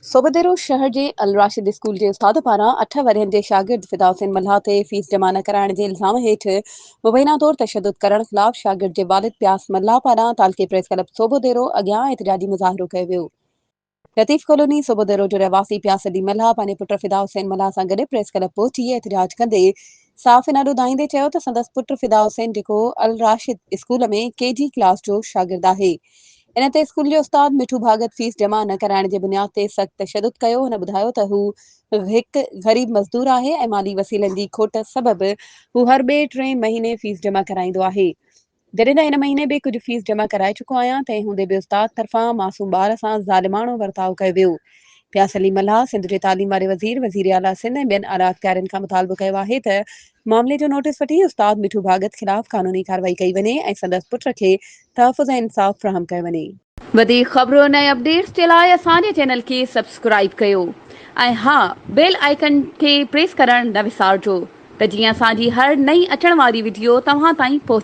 صوڀوديرو شهر جي الراشد اسڪول جي استاد پاران اٺ ورهين جي شاگرد فدا حسين ملاح تي فيس جمع نه ڪرائڻ جي الزام هيٺ مبينا طور تشدد ڪرڻ خلاف شاگرد جي والد پياس ملاح پاران تعلقي پريس ڪلب صوڀوديرو اڳيان احتجاجي مظاهرو ڪيو ويو. لطيف ڪالوني صوڀوديرو جو رهواسي پياس علي ملاح پنهنجي پٽ فدا حسين ملاح سان گڏ پريس ڪلب پهچي احتجاج ڪندي صحافين آڏو دانهيندي چيو ته سندس پٽ فدا حسين جيڪو الراشد اسڪول ۾ ڪي جي ڪلاس جو شاگرد آهي ان تي اسڪول جي استاد مٺو ڀاڳت فيس جمع نه ڪرائڻ جي بنياد تي سخت تشدد ڪيو. هن ٻڌايو ته هو هڪ غريب مزدور آهي ۽ مالي وسيلن جي کوٽ سبب هو هر ٻئي ٽئين مهيني فيس جمع ڪرائيندو آهي. جڏهن ته هن مهيني به ڪجهه فيس جمع ڪرائي چڪو آهيان، تنهن هوندي به استاد طرفان معصوم ٻار سان ظالماڻو ورتاء ڪيو ويو. پياس علي ملاح سنڌ جي تعليم واري وزير، وزيراعليٰ سنڌ ۽ ٻين اعليٰ اختيارين کان مطالبو ڪيو آهي ته معاملي جو نوٽيس وٺي استاد مٺو ڀاڳت خلاف قانوني ڪارروائي ڪئي وڃي ۽ سندس پٽ کي تحفظ ۽ انصاف فراهم ڪيو وڃي. وڌيڪ خبرن ۽ اپڊيٽس جي لاء اسان جي چينل کي سبسڪرائيب ڪيو ۽ ها بيل آئيڪن کي پريس ڪرڻ نه وسارجو ته جيئن اسان جي هر نئين اچڻ واري وڊيو توهان تائين پهچي.